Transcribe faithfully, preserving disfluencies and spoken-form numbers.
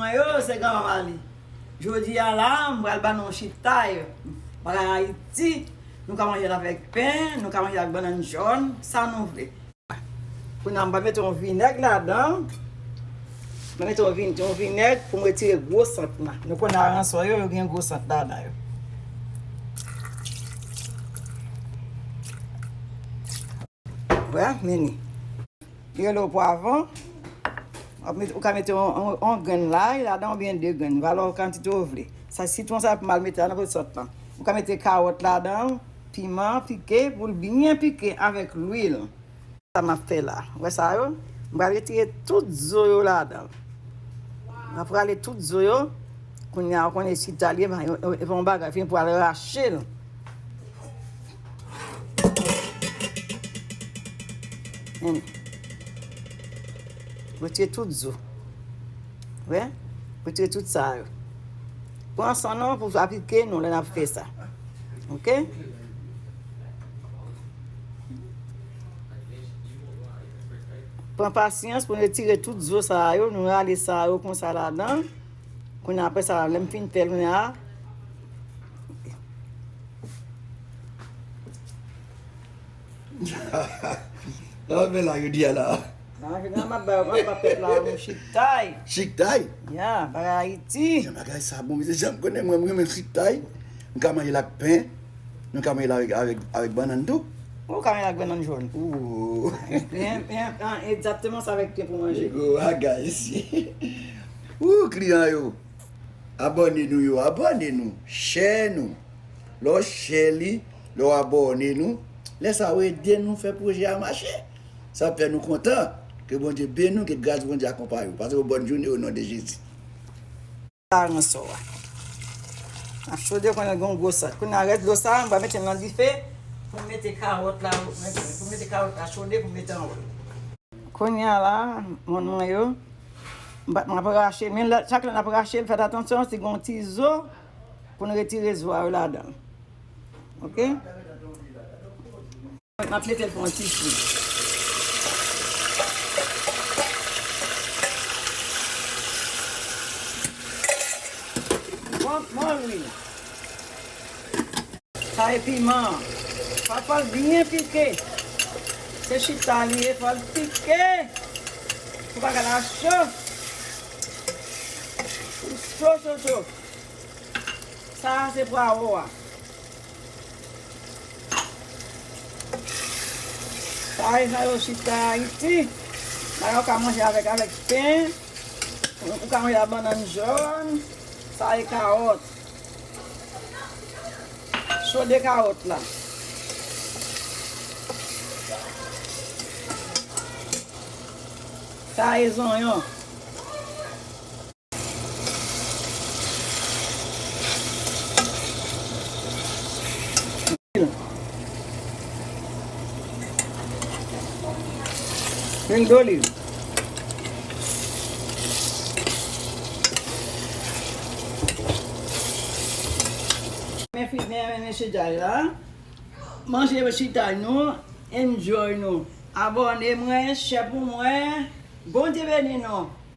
Mwen yo, se granmama li. Jodi a la, m pral ba nou yon chitay. Bagay Ayiti, nou ka manje l avèk pen, nou ka manje l ak bannann jòn, sa nou vle. Kounye a, m va mete yon vinèg ladan. M va mete yon vin-, yon vinèg pou m retire gwo sant lan. Nou konnen aransò yo, yo gen gwo sant ladan yo. Wè, men li. Li rele w pwavwon. W ap met-, ou ka mete yon, yon, yon grenn lay ladan oubyen de grenn. Valè kantite w vle. Sa sitwon sa pou m al mete la nan pot sant lan. Ou ka mete kawòt ladan, piman pike, pou l byen pike avèk lwil. Sa m ap fè la. Ou wè sa yo? M pral retire tout zo yo ladan. M ap rale tout zo yo. Kounye a, ou konnen chita li ye, e pa yon bagay, fin pou al rache l. Hen. Retire tout zo. Wè? Retire tout sa yo. Pran san nou pou aplike nou lè n ap fè sa. Oke? Pran pasyans pou n retire tout zo sa yo, nou rale sa yo konsa ladan. Kounye a, apre sa, lè m fin fè l, kounye a, Sa w ap fè la, jodi a la? Nan, jodi a, m ap ba, m ap ba pèp la yon chitay. Chitay? Ya, bagay Ayiti. Jan bagay sa bon, mesye, jan m konnen mwen, m renmen chitay. M ka manje l ak pen. Nou ka manje l avèk, avèk, avèk bannann tou. Ou ka manje l ak bannann jòn. Ou. Egzakteman sa avèk pen pou manje. Gwo bagay, mesye. Ou, kliyan yo. Abòne nou yo, abòne nou. Share nou. Lè w share li, lè w abòne nou, lè sa w ede nou fè pwojè a mache. Sa ap fè nou kontan. Ke Bondye beni w, ke gras Bondye akonpaye w. Pase yon bòn jounen o non de Jezi. Aransò a. Ap chode konnen gen yon gwo sant. Kounye a rès dlo sa, m va mete l nan dife pou m mete kawòt la, pou m mete kawòt la chode pou m mete anwo. Kounye a la, moun mwen yo, m pa, m ap rache l, men lè, chak lè n ap rache l, fè atansyon, si gen yon ti zo, pou n retire zo a yo ladan l. Oke? M ap mete l pou yon ti kou. Bon, bon lwil. Sa e piman an. Fò, fò l byen pike. Se chita li ye, fò l pike. Pou bagay la cho. Cho, cho, cho. Sa a se pwawo a. Sa e sa yo chita Ayiti. Bagay ou ka manje avèk, avèk pen. Ou ka manje ak bannann jòn. Sa e kawòt. Chode kawòt la. Sa e zonyon. Lwil doliv. Men fi, men, men, men chita la. Manje chita nou, enjoy nou. Abòne mwen, share pou mwen. Bondye beni nou.